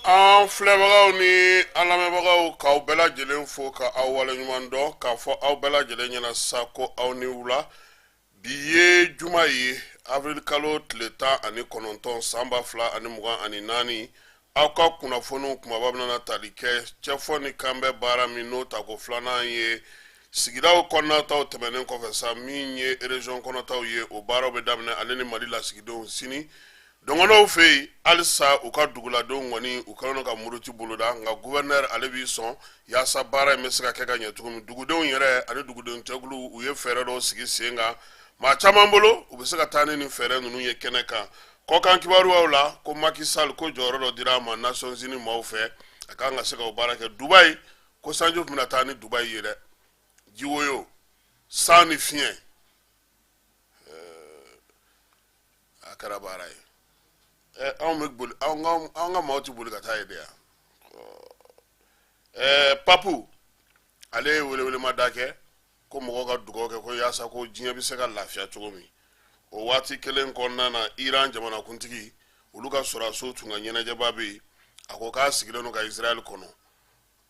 An filɛbagaw ni an lamɛnbagaw, k'aw bɛɛ lajɛlen fo ka aw waleɲuman dɔn, k'a fɔ aw bɛɛ lajɛlen ɲɛna sa ko aw ni wula. Bi ye juma ye, avril kalo tile 19, san 2024. Aw ka kunnafoniw kumaba bɛna tali kɛ cɛfɔ ni kanbɛ baara min n'o tako filanan ye sigidaw kɔnɔnataw tɛmɛnen kɔfɛ sa, min ye région kɔnɔtaw ye, o baaraw bɛ daminɛ ale ni Mali lasigidenw sini. Dɔgɔnɔw fɛ yen halisa, u ka duguladenw kɔni, u kɛlen ka muruti boloda, nka gouverneur ale b'i sɔn yaasa baara in bɛ se ka kɛ ka ɲɛ cogo min. Dugudenw yɛrɛ ani duguden cɛkulu, u ye fɛɛrɛ dɔw sigi sen kan. Maa caman bolo, u bɛ se ka taa ni nin fɛɛrɛ ninnu ye kɛnɛ kan. Kɔkan kibaruyaw la, ko Macky Sall, ko jɔyɔrɔ dɔ dira a ma Nations Unies maaw fɛ, a kan ka se ka o baara kɛ. Dubaï, ko sanji tun bɛna taa ni Dubaï ye dɛ, jiwoyo, san ni fiɲɛ, a kɛra baara ye. Anw bɛ boli, an ka maaw tɛ boli ka taa yen de yan. Papu ale ye welewelemada kɛ ko mɔgɔw ka dugawu kɛ ko yaasa ko diɲɛ bɛ se ka lafiya cogo min. O waati kelen kɔnɔna na, Iran jamanakuntigi, olu ka sɔrɔdasiw tun ka ɲɛnajɛba bɛ yen. A ko k'a sigilen don ka Israël kɔnɔ.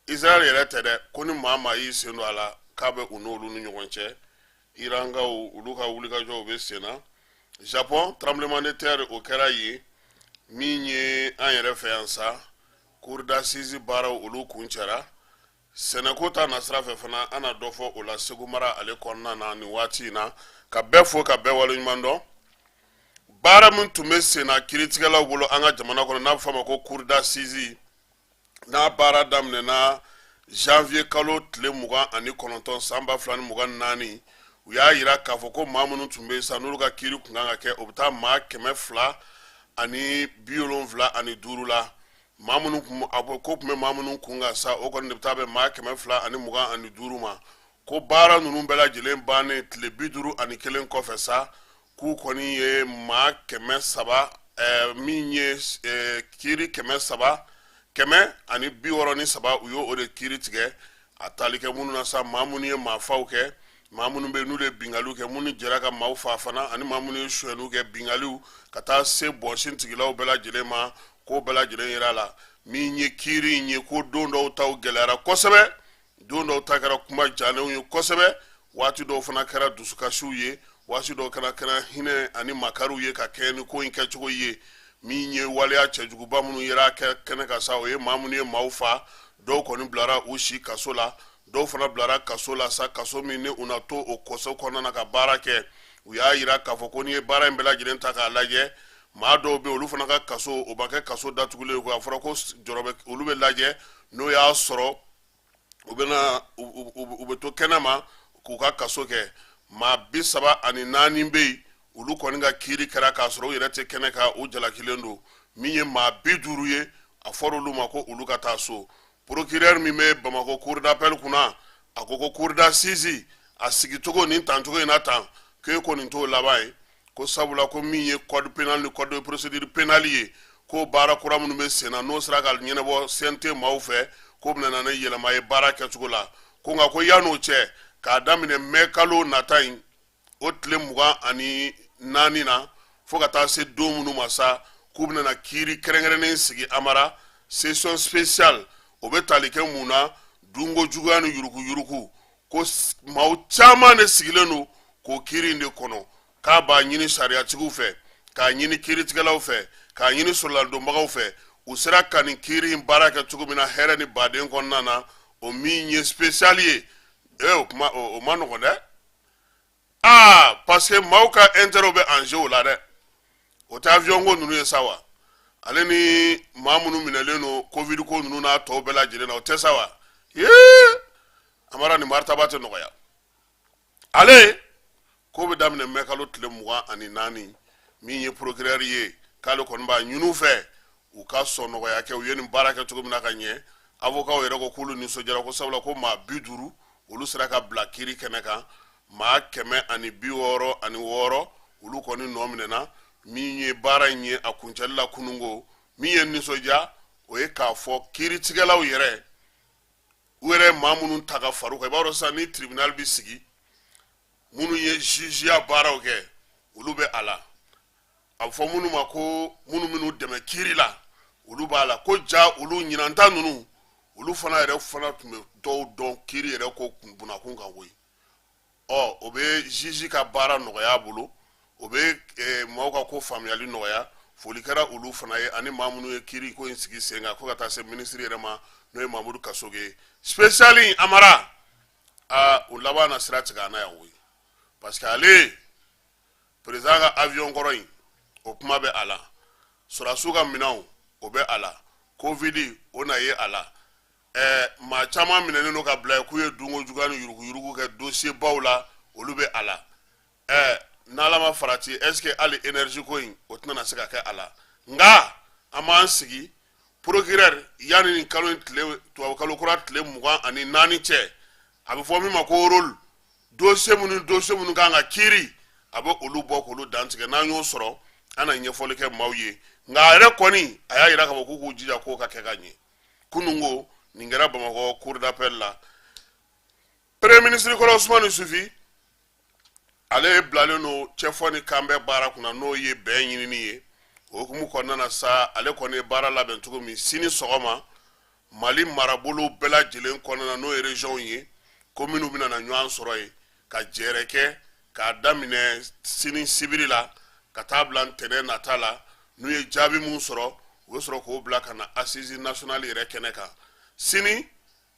Israël yɛrɛ tɛ dɛ, ko ni maa maa y'i sen don a la, k'a bɛ u n'olu ni ɲɔgɔn cɛ. Irankaw, olu ka wulikajɔw bɛ sen na. Japon, tremblement de terre, o kɛra yen. Min ye an yɛrɛ fɛ yan sa, cour d'assises baaraw, olu kuncɛra. Sɛnɛko ta nasira fɛ fana, an na dɔ fɔ o la Segu mara ale kɔnɔna na nin waati in na. Ka bɛɛ fo ka bɛɛ waleɲuman dɔn. Baara min tun bɛ sen na kiiritigɛlaw bolo an ka jamana kɔnɔ, n'a bɛ fɔ a ma ko cour d'assises, n'a baara daminɛna janvier kalo tile 29, san 2024, u y'a yira k'a fɔ ko maa minnu tun bɛ yen sa, n'olu ka kiiri tun kan ka kɛ, o bɛ taa maa 275 la. Maa minnu kun a ko tun bɛ maa minnu kun kan sa, o kɔni de bɛ taa bɛn maa 225 ma. Ko baara ninnu bɛɛ lajɛlen bannen tile 51 kɔfɛ sa, k'u kɔni ye maa 300, min ye kiiri 300, 163, u y'o de kiiri tigɛ. A tali kɛ minnu na sa, maa minnu ye maafaw kɛ, maa minnu bɛ n'u ye binkaliw kɛ, minnu jɛra ka maaw faa fana, ani maa minnu ye sonyɛliw kɛ, binkaliw ka taa se bɔnsin tigilaw bɛɛ lajɛlen ma, k'o bɛɛ lajɛlen yira la. Min ye kiiri in ye, ko don dɔw taw gɛlɛyara kosɛbɛ, don dɔw ta kɛra kuma jalenw ye kosɛbɛ, waati dɔw fana kɛra dusukasiw ye, waati dɔw kɛra hinɛ ani makariw ye ka kɛɲɛ ni ko in kɛcogo ye. Min ye waleya cɛjuguba minnu yera kɛ kɛnɛ kan sa, o ye maa minnu ye maaw fa. Dɔw kɔni bilara u si kaso la, dɔw fana bilara kaso la sa, kaso min ni u na to o kaso kɔnɔna na ka baara kɛ. U y'a yira k'a fɔ ko n'i ye baara in bɛɛ lajɛlen ta k'a lajɛ, maa dɔw bɛ olu fana ka kaso, o ma kɛ kaso datugulen ye. A fɔra ko jɔrɔ bɛ olu bɛ lajɛ, n'o y'a sɔrɔ u bɛna u bɛ to kɛnɛ ma k'u ka kaso kɛ. Maa 34 bɛ yen, olu kɔni ka kiiri kɛra k'a sɔrɔ u yɛrɛ tɛ kɛnɛ kan, u jalakilen don. Min ye maa 50 ye, a fɔra olu ma ko olu ka taa so. Procureur min bɛ Bamakɔ cour d'appel kunna, a ko ko cour d'assises a sigicogo nin tancogo in na tan, k'e ko nin t'o laban ye, ko sabula ko min ye code pénal ni code de procédure pénale ye, ko baara kura minnu bɛ sen na, n'o sera ka ɲɛnabɔ CNT maaw fɛ, k'o bɛna na ni yɛlɛma ye baara kɛcogo la. Ko nka ko yan'o cɛ, k'a daminɛ mɛ kalo nata in, o tile 24 na, fo ka taa se don minnu ma sa, K'u bɛna kiiri kɛrɛnkɛrɛnnen sigi Amara, session spéciale. O bɛ tali kɛ mun na? Dunko juguya ni yuruguyurugu, ko maaw caman de sigilen don k'o kiiri in de kɔnɔ. K'a b'a ɲini sariyatigiw fɛ, k'a ɲini kiiritigɛlaw fɛ, k'a ɲini sɔrɔladonbagaw fɛ, u sera ka nin kiiri in baara kɛ cogo min na hɛrɛ ni baden kɔnɔna na. O min ye spécial ye, o kuma o ma nɔgɔn dɛ. Aa, parce que maaw ka intérêt bɛ en jeu o la dɛ. O tɛ avion ko ninnu ye sa wa? Ale ni maa minnu minɛlen don Covid ko ninnu n'a tɔw bɛɛ lajɛlen na, o tɛ sa wa? Yee, Amara, nin maritaba tɛ nɔgɔya. Ale ko bɛ daminɛ mɛ kalo tile 24. Min ye procureur ye, k'ale kɔni b'a ɲini u fɛ u ka sɔn nɔgɔya kɛ, u ye nin baara kɛ cogo min na ka ɲɛ. Avocats yɛrɛ ko k'olu nisɔndiyara, ko sabula ko maa 50 olu sera ka bila kiiri kɛnɛ kan, maa 166 olu kɔni nɔ minɛna. Min ye baara in ye a kuncɛli la kununko, min ye nisɔndiya, o ye k'a fɔ kiiritigɛlaw yɛrɛ, u yɛrɛ maa minnu ta ka far'u kan. I b'a dɔn sisan ni tribunal bɛ sigi, minnu ye jugeya baaraw kɛ, olu bɛ a la. A bɛ fɔ minnu ma ko minnu minnu dɛmɛ kiiri la, olu b'a la. Ko ja olu ɲinanta ninnu, olu fana yɛrɛ fana tun bɛ dɔw dɔn kiiri yɛrɛ ko bunakun kan koyi. Ɔ, o bɛ juge ka baara nɔgɔya a bolo, o bɛ maaw ka ko faamuyali nɔgɔya. Foli kɛra olu fana ye ani maa minnu ye kiiri ko in sigi sen kan, fo ka taa se minisiri yɛrɛ ma, n'o ye Mamudu Kasoge ye. Spécial in, Amara, aa, o laban na sira tigɛ a na yan koyi, parce que ale président ka avion kɔrɔ in, o kuma bɛ a la, sɔrɔdasiw ka minɛnw, o bɛ a la, Covid, o na ye a la. Maa caman minɛnen don ka bila yen k'u ye dunko juguya ni yuruguyurugu kɛ dossier baw la, olu bɛ a la. N'Ala ma farati, est ce que hali énergie ko in, o tɛna se ka kɛ a la? Nka an b'an sigi, procureur, yanni nin kalo in tile, tubabu kalo kura tile 24 cɛ, a bɛ fɔ min ma ko rôle, dossier minnu kan ka kiiri, a bɛ olu bɔ k'olu dantigɛ. N'an y'o sɔrɔ, an na ɲɛfɔli kɛ maaw ye. Nka a yɛrɛ kɔni, a y'a yira k'a fɔ k'u k'u jija k'o ka kɛ ka ɲɛ. Kununko nin kɛra Bamakɔ cour d'appel la. Premier ministre kɔrɔ Usumani Sufi, ale bilalen don cɛfɔ ni kanbɛn baara kunna, n'o ye bɛn ɲinini ye. O hukumu kɔnɔna na sa, ale kɔni ye baara labɛn cogo min, sini sɔgɔma, Mali marabolo bɛɛ lajɛlen kɔnɔna na, n'o ye région ye, ko minnu bɛna na ɲɔgɔn sɔrɔ yen ka jɛrɛ kɛ, k'a daminɛ sini sibiri la ka taa bila ntɛnɛn nata la. N'u ye jaabi mun sɔrɔ, u bɛ sɔrɔ k'o bila ka na assise nationale yɛrɛ kɛnɛ kan sini.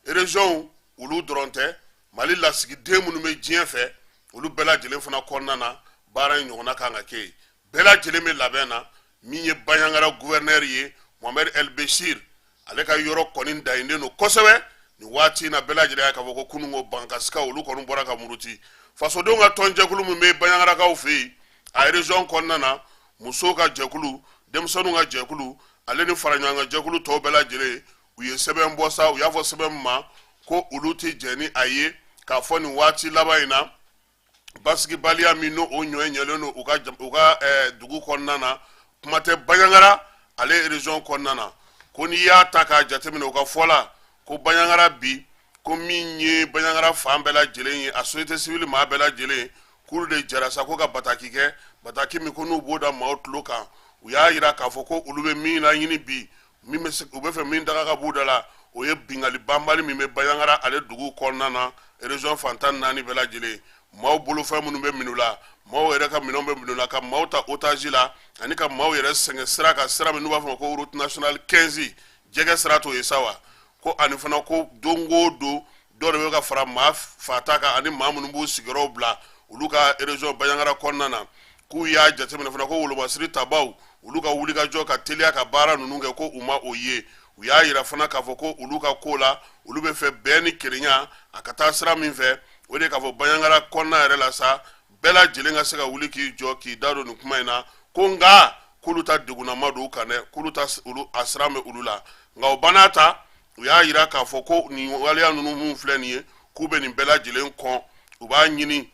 Région olu dɔrɔn tɛ, Mali lasigiden minnu bɛ diɲɛ fɛ, olu bɛɛ lajɛlen fana kɔnɔna na, baara in ɲɔgɔnna kan ka kɛ yen. Bɛɛ lajɛlen bɛ labɛn na. Min ye Banjagara gouverneur ye, Mohamed El Bechir, ale ka yɔrɔ kɔni dayinden don kosɛbɛ nin waati in na. Bɛɛ lajɛlen y'a k'a fɔ ko kununko bankasikaw, olu kɔni bɔra ka muruti. Fasodenw ka tɔnjɛkulu min bɛ Banjagarakaw fɛ yen a région kɔnɔna na, musow ka jɛkulu, denmisɛnninw ka jɛkulu, ale ni faraɲɔgɔnkan jɛkulu tɔw bɛɛ lajɛlen, u ye sɛbɛn bɔ sa. U y'a fɔ sɛbɛn min ma ko olu tɛ jɛn ni a ye k'a fɔ nin waati laban in na, basigibaliya min n'o o ɲɔ ɲɛlen don u ka dugu kɔnɔna na, kuma tɛ Banjagara ale région kɔnɔna na, ko n'i y'a ta k'a jateminɛ, u ka fɔ la ko Banjagara bi, ko min ye Banjagara fan bɛɛ lajɛlen ye, a société civile maa bɛɛ lajɛlen, k'olu de jɛra sa ko ka bataki kɛ, bataki min ko n'u b'o da maaw tulo kan. U y'a yira k'a fɔ ko olu bɛ min laɲini bi, min bɛ se u bɛ fɛ min daga ka b'u da la, o ye bingali banbali min bɛ Banjagara ale dugu kɔnɔna na, région fan 14 bɛɛ lajɛlen, maaw bolofɛn minnu bɛ minɛ u la, maaw yɛrɛ ka minɛnw bɛ minɛ u la, ka maaw ta otage la, ani ka maaw yɛrɛ sɛgɛn sira kan, sira min n'u b'a fɔ ma ko route nationale 15, jɛgɛ sira t'o ye sa wa? Ko ani fana ko don o don, dɔ de bɛ ka fara maa fata kan ani maa minnu b'u sigiyɔrɔw bila olu ka région Banjagara kɔnɔna na. K'u y'a jateminɛ fana ko wolomasiri tabaw, olu ka wulikajɔ ka teliya ka baara ninnu kɛ, ko u ma o ye. U y'a yira fana k'a fɔ ko olu ka ko la, olu bɛ fɛ bɛn ni kelenya a ka taa sira min fɛ, o de ye k'a fɔ Banjagara kɔnɔna yɛrɛ la sa, bɛɛ lajɛlen ka se ka wuli k'i jɔ k'i da don nin kuma in na. Ko nka k'olu ta degunnama don u kan dɛ, k'olu ta olu a siran bɛ olu la. Nka o banna ta, u y'a yira k'a fɔ ko nin waleya ninnu minnu filɛ nin ye, k'u bɛ nin bɛɛ lajɛlen kɔn. U b'a ɲini,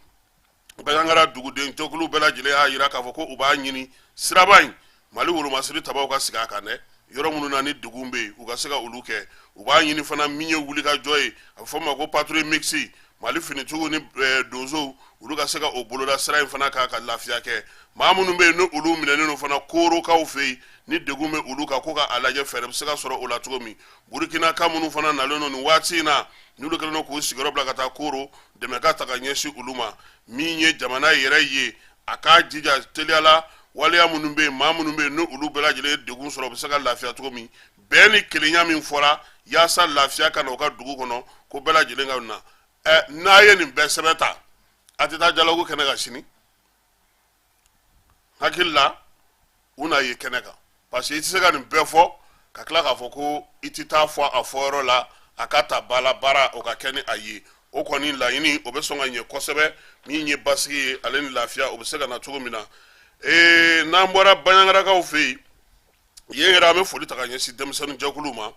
Banjagara duguden jɛkulu bɛɛ lajɛlen y'a yira k'a fɔ ko u b'a ɲini siraba in, Mali wolomasiri tabaw ka sigi a kan dɛ, yɔrɔ minnu na ni degun bɛ yen, u ka se ka olu kɛ. U b'a ɲini fana, min ye wulikajɔ ye, a bɛ fɔ o ma ko patrouille mixte, Mali finitigiw ni donsow, olu ka se ka o boloda sira in fana kan ka lafiya kɛ. Maa minnu bɛ yen ni olu minɛnen don fana Korokaw fɛ yen ni degun bɛ olu kan, ko ka a lajɛ fɛɛrɛ bɛ se ka sɔrɔ o la cogo min. Burukinaka minnu fana nalen don nin waati in na, n'olu kɛlen don k'u sigiyɔrɔ bila ka taa Koro, dɛmɛ ka ta ka ɲɛsin olu ma. Min ye jamana yɛrɛ ye, a k'a jija teliya la, waleya minnu bɛ yen, maa minnu bɛ yen, ni olu bɛɛ lajɛlen ye degun sɔrɔ, u bɛ se ka lafiya cogo min. Bɛn ni kelenya min fɔra yaasa lafiya ka na u ka dugu kɔnɔ, ko bɛɛ lajɛlen ka na. Ɛ, n'a ye nin bɛɛ sɛbɛn ta, a tɛ taa dialogue kɛnɛ kan sini. Hakili la, u n'a ye kɛnɛ kan, parce que i tɛ se ka nin bɛɛ fɔ ka tila k'a fɔ ko i tɛ taa fɔ a fɔyɔrɔ la, a ka ta ba la, baara o ka kɛ ni a ye. O kɔni laɲini, o bɛ sɔn ka ɲɛ kosɛbɛ. Min ye basigi ye, ale ni lafiya, o bɛ se ka na cogo min na. N'an bɔra Baɲagarakaw fɛ yen, yen yɛrɛ, an bɛ foli ta ka ɲɛsin denmisɛnnin jɛkuluw ma,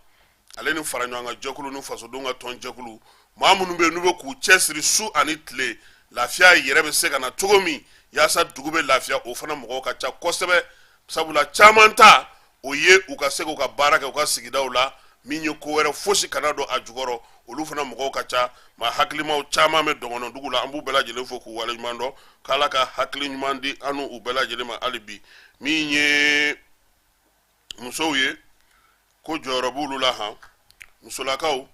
ale ni fara ɲɔgɔn kan jɛkulu ni fasodenw ka tɔn jɛkulu, maa minnu bɛ yen n'u bɛ k'u cɛsiri su ani tile, lafiya yɛrɛ bɛ se ka na cogo min, yaasa dugu bɛ lafiya. O fana mɔgɔw ka ca kosɛbɛ, sabula caman ta o ye u ka se k'u ka baara kɛ u ka sigidaw la, min ye ko wɛrɛ fosi kana don a jukɔrɔ. Olu fana mɔgɔw ka ca, maa hakilimaw caman bɛ dɔgɔnɔdugu la. An b'u bɛɛ lajɛlen fo k'u waleɲuman dɔn, k'Ala ka hakili ɲuman di an n'u bɛɛ lajɛlen ma hali bi. Min ye musow ye, ko jɔyɔrɔ b'olu la han. Musolakaw,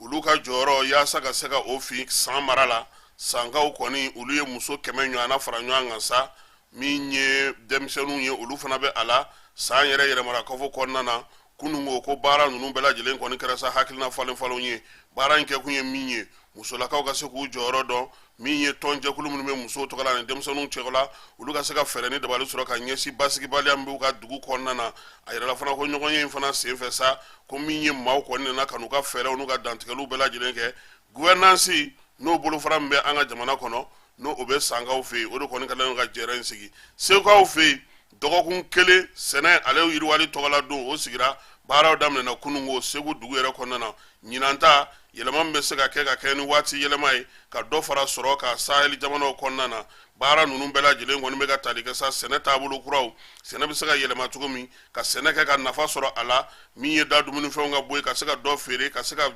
olu ka jɔyɔrɔ yaasa ka se ka o fin San mara la. Sankaw kɔni, olu ye muso 100 ɲɔgɔnna fara ɲɔgɔn kan sa. Min ye denmisɛnninw ye, olu fana bɛ a la. San yɛrɛ yɛrɛmarakafo kɔnɔna na kunun ko baara ninnu bɛɛ lajɛlen kɔni kɛra sa hakilina falen falenw ye. Baara in kɛkun ye min ye, musolakaw ka se k'u jɔyɔrɔ dɔn. Min ye tɔnjɛkulu minnu bɛ musow tɔgɔ la ani denmisɛnninw cɛla la, olu ka se ka fɛɛrɛ ni dabali sɔrɔ ka ɲɛsin basigibaliya min b'u ka dugu kɔnɔna na. A yirala fana ko ɲɔgɔnye in fana senfɛ sa, ko min ye maaw kɔni nana ka n'u ka fɛɛrɛw n'u ka dantigɛliw bɛɛ lajɛlen kɛ gouvernance, n'o bolofara min bɛ an ka jamana kɔnɔ, n'o o bɛ Sankaw fɛ yen, o de kɔni ka ka jɛrɛ in sigi. Segukaw fɛ yen, dɔgɔkun kelen sɛnɛ ale yiriwali tɔgɔla don, o sigira, baaraw daminɛna kununko Segu dugu yɛrɛ kɔnɔna na. Ɲinan ta, yɛlɛma min bɛ se ka kɛ ka kɛ ni waati yɛlɛma ye, ka dɔ fara sɔrɔ kan Saheli jamanaw kɔnɔna na, baara ninnu bɛɛ lajɛlen kɔni bɛ ka tali kɛ sa sɛnɛ taabolo kuraw, sɛnɛ bɛ se ka yɛlɛma cogo min, ka sɛnɛ kɛ ka nafa sɔrɔ a la, min ye da dumunifɛnw ka bɔ yen, ka se ka dɔ feere, ka se ka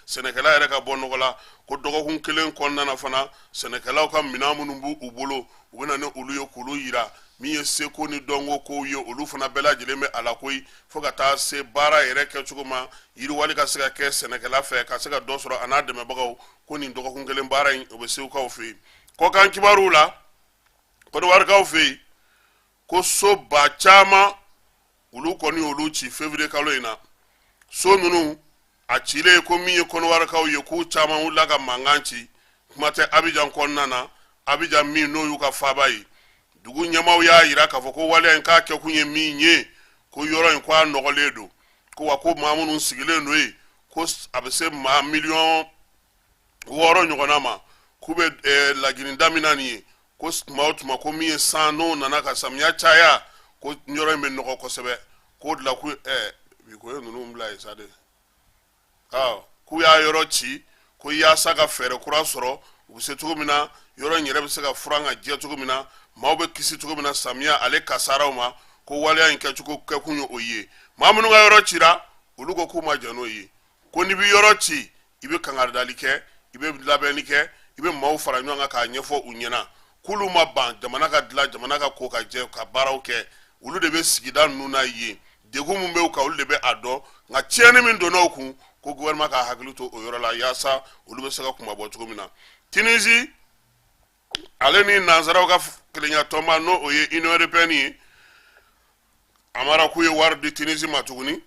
sɛnɛkɛla yɛrɛ ka bɔ nɔgɔ la. Ko dɔgɔkun kelen kɔnɔna na fana, sɛnɛkɛlaw ka minɛn minnu b'u bolo, u bɛ na ni olu ye k'olu yira. Min ye seko ni dɔnko kow ye, olu fana bɛɛ lajɛlen bɛ a la koyi, fo ka taa se baara yɛrɛ kɛcogo ma, yiriwali ka se ka kɛ sɛnɛkɛla fɛ, ka se ka dɔ sɔrɔ a n'a dɛmɛbagaw. Ko nin dɔgɔkun kelen baara in, o bɛ Segukaw fɛ yen. Kɔkan kibaruw la, Kɔdiwarikaw fɛ yen, ko so ba caman, olu kɔni olu ci février kalo in na. So ninnu a cilen, ko min ye Kɔdiwarikaw ye, k'u caman wulila ka mankan ci, kuma tɛ Abijan kɔnɔna na, Abijan min n'o y'u ka faaba ye. Dugu ɲɛmaaw y'a yira k'a fɔ ko waleya in k'a kɛkun ye min ye, ko yɔrɔ in ko a nɔgɔlen don, ko wa ko maa minnu sigilen don yen, ko a bɛ se maa miliyɔn 6 ɲɔgɔnna ma, k'u bɛ laginida min na nin ye, ko tuma o tuma, ko min ye san n'o nana ka samiya caya, ko yɔrɔ in bɛ nɔgɔ kosɛbɛ. K'o de la ko bi ko ye ninnu bila yen sa de, k'u y'a yɔrɔ ci, ko yaasa ka fɛɛrɛ kura sɔrɔ, u bɛ se cogo min na, yɔrɔ in yɛrɛ bɛ se ka furan ka jɛ cogo min na, maaw bɛ kisi cogo min na samiya ale kasaraw ma. Ko waleya in kɛcogo kɛkun ye o ye. Maa minnu ka yɔrɔ cira, olu ko k'u ma jɛn n'o ye, ko n'i bɛ yɔrɔ ci, i bɛ kangaridali kɛ, i bɛ labɛnni kɛ, i bɛ maaw fara ɲɔgɔn kan k'a ɲɛfɔ u ɲɛna. K'olu ma ban jamana ka dilan, jamana ka ko ka jɛ, ka baaraw kɛ. Olu de bɛ sigida ninnu na yen, degun min bɛ u kan, olu de bɛ a dɔn. Nka tiɲɛni min donna u kun, ko gouvernement ka hakili to o yɔrɔ la, yaasa olu bɛ se ka kunmabɔ cogo min na. Tunisie ale ni nansaraw ka kelenya tɔnba, n'o o ye Union européenne ye, amara k'u ye wari di Tunisie ma tuguni,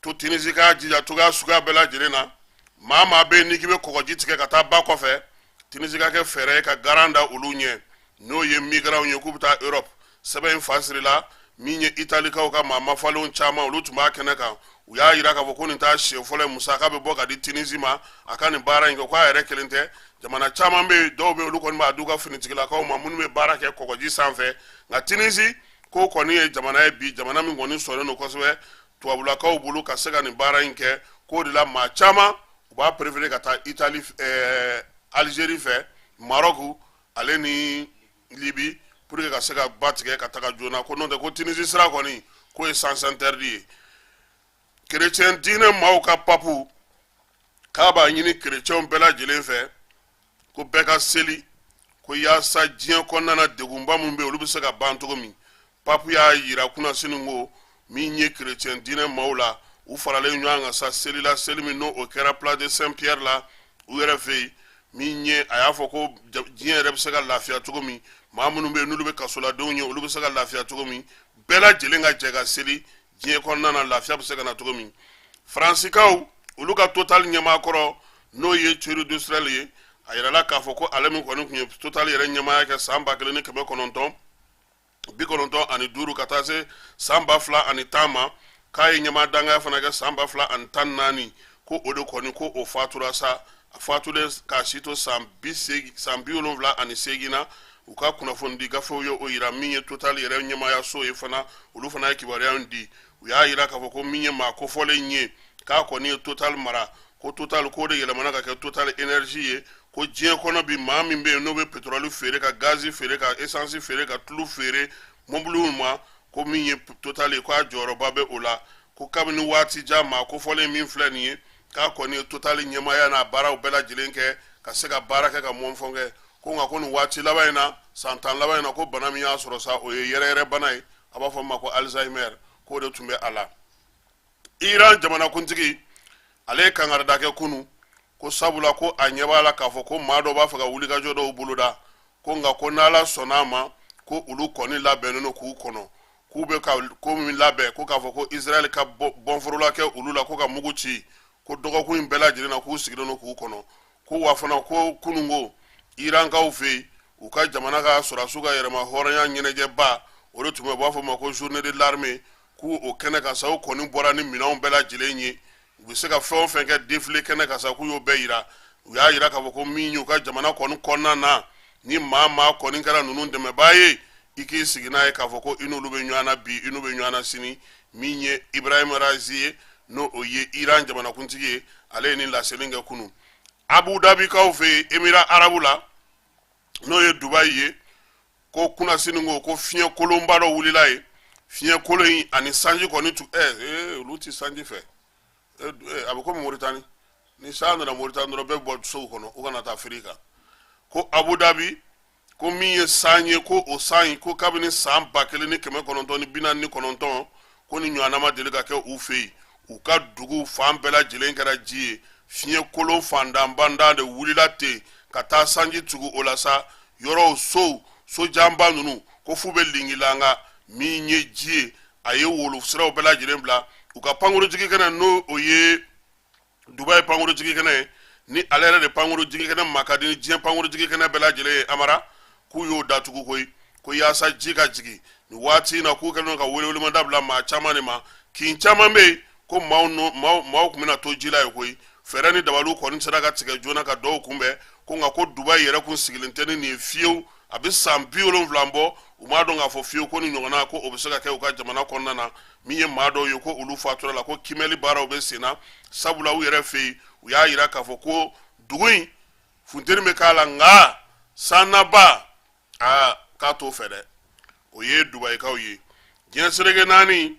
to Tunisie k'a jija cogoya suguya bɛɛ lajɛlen na, maa maa bɛ yen n'i k'i bɛ kɔgɔji tigɛ ka taa ba kɔfɛ, Tunisie ka kɛ fɛɛrɛ ye ka garan da olu ɲɛ, n'o ye migrants ye k'u bɛ taa Europe. Sɛbɛn in fa sirila min ye, Italikaw ka maa mafalenw caman, olu tun b'a kɛnɛ kan. U y'a yira k'a fɔ ko nin t'a siɲɛ fɔlɔ ye musaka bɛ bɔ ka di Tunisie ma a ka nin baara in kɛ, k'a yɛrɛ kelen tɛ, jamana caman bɛ yen, dɔw bɛ yen, olu kɔni b'a d'u ka finitigilakaw ma minnu bɛ baara kɛ kɔgɔji sanfɛ. Nka Tunisie ko kɔni ye jamana ye bi, jamana min kɔni sɔnnen don kosɛbɛ tubabulakaw bolo ka se ka nin baara in kɛ. K'o de la maa caman u b'a préféré ka taa Italie, Algérie fɛ, Maroc ale ni Libye, pour que ka se ka ba tigɛ ka taga joona. Ko n'o tɛ, ko Tunisie sira kɔni, k'o ye sens interdit ye. Kerecɛn diinɛ maaw ka papu k'a b'a ɲini kerecɛnw bɛɛ lajɛlen fɛ ko bɛɛ ka seli, ko yaasa diɲɛ kɔnɔna na degunba min bɛ yen, olu bɛ se ka ban cogo min. Papu y'a yira kunasini ko Min ye kerecɛn diinɛ maaw la, u faralen ɲɔgɔn kan sa seli la, seli min n'o o kɛra Place de Saint Pierre la u yɛrɛ fɛ yen. Min ye a y'a fɔ ko diɲɛ yɛrɛ bɛ se ka lafiya cogo min, maa minnu bɛ yen n'olu bɛ kasoladenw ye, olu bɛ se ka lafiya cogo min, bɛɛ lajɛlen ka jɛ ka seli diɲɛ kɔnɔna na, lafiya bɛ se ka na cogo min. Faransikaw olu ka Total ɲɛmaa kɔrɔ, n'o ye Thierry Dusseul ye, a yirala k'a fɔ ko ale min kɔni tun ye Total yɛrɛ ɲɛmaaya kɛ san 1995 ka taa se san 2010 ma, k'a ye ɲɛmaa dangaya fana kɛ san 2014, ko o de kɔni ko o fatura sa. A fatulen k'a si to san 78 na. U ka kunnafonidi gafew ye o yira. Min ye Total yɛrɛ ɲɛmaayaso ye fana, olu fana ye kibaruya in di. U y'a yira k'a fɔ ko min ye maa kofɔlen ye, k'a kɔni ye Total mara, ko Total k'o de yɛlɛmana ka kɛ Total Énergie ye, ko diɲɛ kɔnɔ bi, maa min bɛ yen n'o bɛ pétrole feere, ka gazi feere, ka essence feere, ka tulu feere mɔbiliw ma, ko min ye Total ye, k'a jɔyɔrɔba bɛ o la. Ko kabini waati jan, maa kofɔlen min filɛ nin ye, k'a kɔni ye Total ɲɛmaaya n'a baaraw bɛɛ lajɛlen kɛ, ka se ka baara kɛ, ka mɔnfɔn kɛ, ko nka ko nin waati laban in na, san 10 laban in na, ko bana min y'a sɔrɔ sa, o ye yɛrɛyɛrɛ bana ye, a b'a fɔ ma ko Alzheimer, k'o de tun bɛ a la. Iran jamanakuntigi, ale ye kangarida kɛ kunu, ko sabula ko a ɲɛ b'a la k'a fɔ ko maa dɔ b'a fɛ ka wulikajɔ dɔw boloda, ko nka ko n'Ala sɔnna a ma, ko olu kɔni labɛnnen don k'u kɔnɔ, k'u bɛ ka ko min labɛn, ko k'a fɔ ko Israɛl ka bɔnforola kɛ olu la, ko ka mugu ci, ko dɔgɔkun in bɛɛ lajɛlen na, k'u sigilen don k'u kɔnɔ. Ko wa fana ko kununko Irankaw fɛ yen, u ka jamana ka sɔrɔdasiw ka yɛrɛma hɔrɔnya ɲɛnajɛba, o de tun bɛ, u b'a fɔ o ma ko journée de l'armée, k'u o kɛnɛ kan sa, u kɔni bɔra ni minɛnw bɛɛ lajɛlen ye, u bɛ se ka fɛn o fɛn kɛ défilé kɛnɛ kan sa, k'u y'o bɛɛ yira. U y'a yira k'a fɔ ko min y'u ka jamana kɔni kɔnɔna na, ni maa maa kɔni kɛra ninnu dɛmɛbaa ye, i k'i sigi n'a ye k'a fɔ ko i n'olu bɛ ɲɔgɔn na bi, i n'u bɛ ɲɔgɔn na sini. Min ye Ibrahim Raisi ye, n'o o ye Iran jamanakuntigi ye, ale ye nin laseli kɛ kunu Abu Dhabikaw fɛ yen, Émirats arabes la, n'o ye Dubayi ye. Ko kunasini ko fiɲɛ kolonba dɔ wulila yen. Fiɲɛ kolon in ani sanji kɔni tu olu ti sanji fɛ. A bɛ komi Moritani, ni san nana Moritani dɔrɔn, bɛɛ bɔ sow kɔnɔ, u kana taa firi kan. Ko Abu Dhabi, ko min ye san ye, ko o san in, ko kabini san 1949, ko nin ɲɔgɔnna ma deli ka kɛ u fɛ yen. U ka dugu fan bɛɛ lajɛlen kɛra ji ye. Fiɲɛ kolon fandanbandan de wulila ten ka taa sanji tugu o la sa, yɔrɔw, sow, sojanba ninnu, ko f'u bɛ lingilanga. Min ye ji ye, a ye wolo siraw bɛɛ lajɛlen bila. U ka pankurujigi kɛnɛ, n'o o ye Dubayi pankurujigi kɛnɛ ye, ni ale yɛrɛ de pankurujigi kɛnɛ ma ka di ni diɲɛ pankurujigi kɛnɛ bɛɛ lajɛlen ye, Amara, k'u y'o datugu koyi, ko yaasa ji ka jigin nin waati in na. K'u kɛlen don ka welewelemada bila maa caman de ma. Kin caman bɛ yen ko maaw tun bɛna to ji la yen koyi. Fɛɛrɛ ni dabaliw kɔni sera ka tigɛ joona ka dɔw kunbɛn. Ko nka ko Dubayi yɛrɛ kun sigilen tɛ ni nin ye fiyewu. A bɛ san 70 bɔ, u m'a dɔn k'a fɔ fiyewu ko nin ɲɔgɔnna ko o bɛ se ka kɛ u ka jamana kɔnɔna na. Min ye maa dɔw ye ko olu fatura la, ko kiimɛli baaraw bɛ sen na, sabula u yɛrɛ fɛ yen, u y'a yira k'a fɔ ko dugu in funteni bɛ k'a la, nka sannaba aa k'a t'o fɛ dɛ. O ye Dubayikaw ye. Diɲɛ seleke naani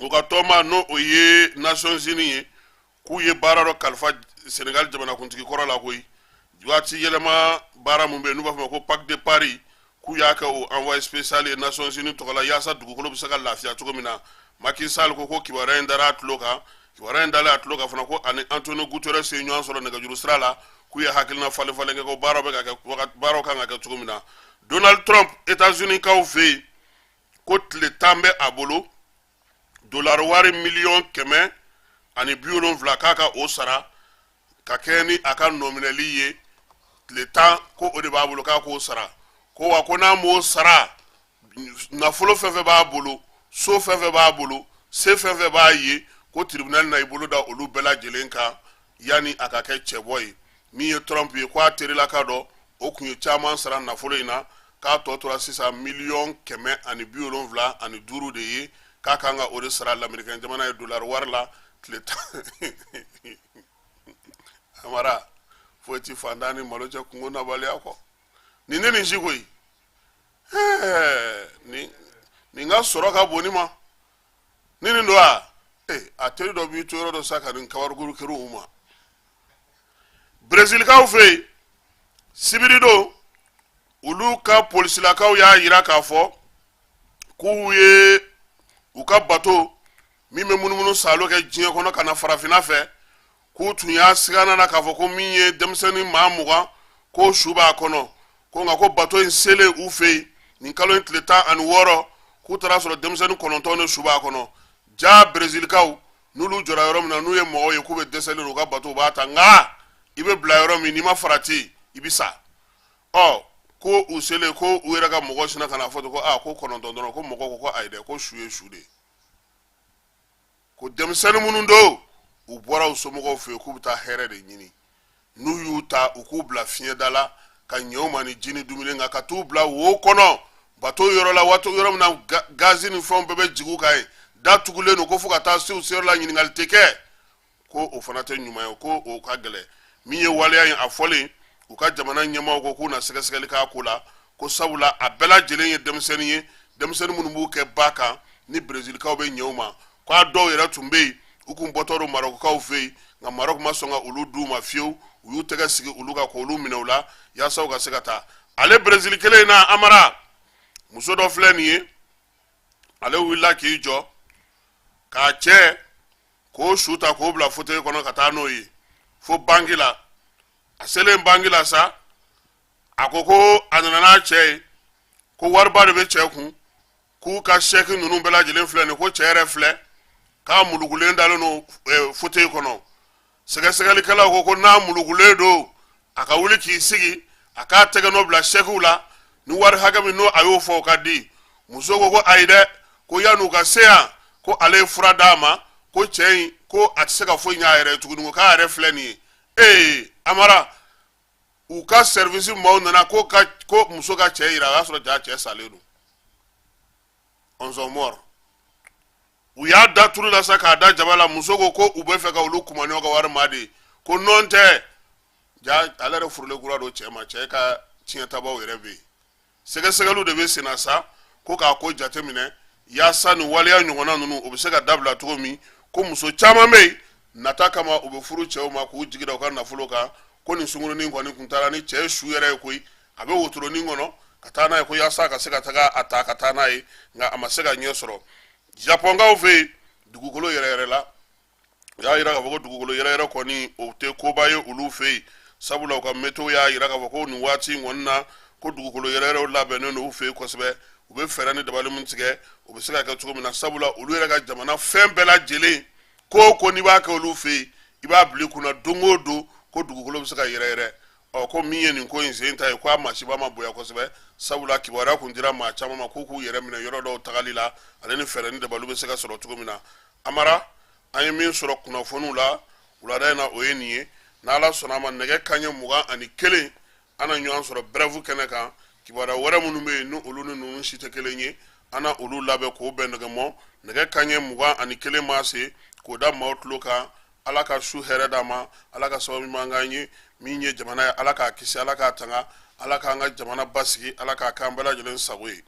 u ka tɔnba, n'o o ye Nations Unies ye, k'u ye baara dɔ kalifa Senegal jamanakuntigi kɔrɔ la koyi. Waati yɛlɛma baara min bɛ yen n'u b'a fɔ ma ko Pacte de Paris, k'u y'a kɛ o envoyé spécial ye Nations Unies tɔgɔ la, yaasa dugukolo bɛ se ka lafiya cogo min na. Macky Sall ko kibaruya in dara a tulo kan. Kibaruya in dalen a tulo kan fana, ko ani Antonio Guterres ye ɲɔgɔn sɔrɔ nɛgɛjuru sira la, k'u ye hakilina falen falen kɛ, ko baaraw bɛ ka kɛ, baaraw kan ka kɛ cogo min na. Donald Trump, États-Unis kaw fɛ yen, ko tile 10 bɛ a bolo, dolari wari miliyɔn 170, k'a ka o sara ka kɛ ni a ka nɔminɛli ye. Tile 10, ko o de b'a bolo k'a k'o sara. Ko wa ko n'a m'o sara, nafolo fɛn fɛn b'a bolo, so fɛn fɛn b'a bolo, se fɛn fɛn b'a ye, ko tribunal na i bolo da olu bɛɛ lajɛlen kan yanni a ka kɛ cɛbɔ ye. Min ye Trump ye, ko a terilaka dɔ, o kun ye caman sara nafolo in na, k'a tɔ tora sisan miliyɔn 175 de ye, k'a kan ka o de sara lamerikɛn jamana ye dolari wari la tile 10. Amara, foyi ti fantan ni malo cɛ kungo nabaliya kɔ. Nin ne nin si koyi, nin ka sɔrɔ ka bon ni ma ni nin don a a teri dɔ b'i to yɔrɔ dɔ sa ka nin kabarikuru kiri u ma. Brezilikaw fɛ yen, sibiridon, olu ka polisilakaw y'a yira k'a fɔ k'u ye U ka bato min bɛ munumunu saalo kɛ diɲɛ kɔnɔ ka na farafinna fɛ, k'u tun y'a sigana na k'a fɔ ko min ye denmisɛnnin maa 20, ko su b'a kɔnɔ, ko nka ko bato in selen u fɛ yen nin kalo in tile 16, k'u taara sɔrɔ denmisɛnnin 9 de su b'a kɔnɔ. Ja Brezilikaw n'olu jɔra yɔrɔ min na, n'u ye mɔgɔw ye k'u bɛ dɛsɛlen don, u ka bato u b'a ta, nka i bɛ bila yɔrɔ min, n'i ma farati i bɛ sa. Ɔ ko u selen, ko u yɛrɛ ka mɔgɔ sinna ka na fɔ ten ko aa, ko 9 dɔrɔn, ko mɔgɔ ko ayi dɛ, ko su ye su de ye, ko denmisɛnnin minnu don, u bɔra u somɔgɔw fɛ yen k'u bɛ taa hɛrɛ de ɲini, n'u y'u ta u k'u bila fiɲɛda la ka ɲɛ u ma ni ji ni dumuni, nka ka t'u bila wo kɔnɔ bato yɔrɔ la, waati yɔrɔ min na gazi ni fɛnw bɛɛ bɛ jigin u kan yen, da tugulen don, ko fo ka taa se u seyɔrɔ la, ɲininkali tɛ kɛ, ko o fana tɛ ɲuman ye, ko o ka gɛlɛn. Min ye waleya in a fɔlen, u ka jamana ɲɛmaaw ko k'u na sɛgɛsɛgɛli k'a ko la, ko sabula a bɛɛ lajɛlen ye denmisɛnnin ye, denmisɛnnin minnu b'u kɛ ba kan ni Brezilikaw bɛ ɲɛ u ma, ko a dɔw yɛrɛ tun bɛ yen, u kun bɔtɔ don Marɔkukaw fɛ yen, nka Marɔku ma sɔn ka olu d'u ma fiyewu, u y'u tɛgɛ sigi olu kan k'olu minɛ u la yaasa u ka se ka taa. Ale Brezili kelen in na, Amara, muso dɔ filɛ nin ye, ale wulila k'i jɔ k'a cɛ k'o su ta k'o bila fauteuil kɔnɔ ka taa n'o ye fo banki la. A selen banki la sa, a ko ko a nana n'a cɛ ye, ko wariba de bɛ cɛ kun, k'u ka sɛki ninnu bɛɛ lajɛlen filɛ nin, ko cɛ yɛrɛ filɛ k'a mulukulen dalen don fauteuil kɔnɔ. Sɛgɛsɛgɛlikɛlaw ko ko n'a mulukulen don, a ka wuli k'i sigi, a k'a tɛgɛ nɔ bila sɛkiw la, ni wari hakɛ min n'o a y'o fɔ, o ka di. Muso ko ko ayi dɛ, ko yan'u ka se yan, ko ale ye fura d'a ma, ko cɛ in ko a tɛ se ka foyi ɲɛ a yɛrɛ ye tuguni, ko k'a yɛrɛ filɛ nin ye. Ee Amara, u ka service maaw nana ko ka ko muso ka cɛ yira, o y'a sɔrɔ ja cɛ salen don, onze morts. U y'a da tulu la sa k'a da jaba la. Muso ko ko u bɛ fɛ ka olu kumaniw ka wari ma de, ko nɔn tɛ, ja ale yɛrɛ furulen kura don cɛ ma, cɛ ka tiɲɛtabaw yɛrɛ bɛ yen. Sɛgɛsɛgɛliw de bɛ senna sa ko k'a ko jateminɛ yaasa nin waleya ɲɔgɔnna ninnu o bɛ se ka dabila cogo min. Ko muso caman bɛ yen, nata kama u bɛ furu cɛw ma k'u jigi da u ka nafolo kan, ko nin sunkurunin kɔni kun taara ni cɛ su yɛrɛ ye koyi, a bɛ wotoronin kɔnɔ ka taa n'a ye, ko yaasa ka se ka taga a ta ka taa n'a ye, nka a ma se ka ɲɛ sɔrɔ. Japɔnkaw fɛ yen, dugukolo yɛrɛ yɛrɛ la, u y'a yira k'a fɔ ko dugukolo yɛrɛ yɛrɛ kɔni o tɛ koba ye olu fɛ yen, sabula u ka météo y'a yira k'a fɔ ko nin waati in kɔni na, ko dugukolo yɛrɛ yɛrɛw labɛnnen don u fɛ yen kosɛbɛ. U bɛ fɛɛrɛ ni dabali min tigɛ, o bɛ se ka kɛ cogo min na, sabula olu yɛrɛ ka jamana fɛn bɛɛ lajɛlen, ko o ko n'i b'a kɛ olu fɛ yen, i b'a bila i kunna don o don ko dugukolo bɛ se ka yɛrɛ yɛrɛ. Ɔ ko min ye nin ko in sen ta ye, ko a masiba ma bonya kosɛbɛ, sabula kibaruya kun dira maa caman ma k'u k'u yɛrɛ minɛ yɔrɔ dɔw tagali la, ale ni fɛɛrɛ ni dabaliw bɛ se ka sɔrɔ cogo min na. Amara, an ye min sɔrɔ kunnafoniw la wulada in na, o ye nin ye. N'Ala sɔnna a ma, nɛgɛ kanɲɛ 21, an na ɲɔgɔn sɔrɔ brève kɛnɛ kan. Kibaruya wɛrɛ minnu bɛ yen ni olu ni ninnu si tɛ kelen ye, an na olu labɛn k'o bɛn nɛgɛmɔ nɛgɛ kanɲɛ 21 maa se k'o da maaw tulo kan. Ala ka su hɛrɛ d'an ma, Ala ka sababu ɲuman k'an ye. Min ye jamana ye, Ala k'a kisi, Ala k'a tanga, Ala k'an ka jamana basigi, Ala k'a k'an bɛɛ lajɛlen sago ye.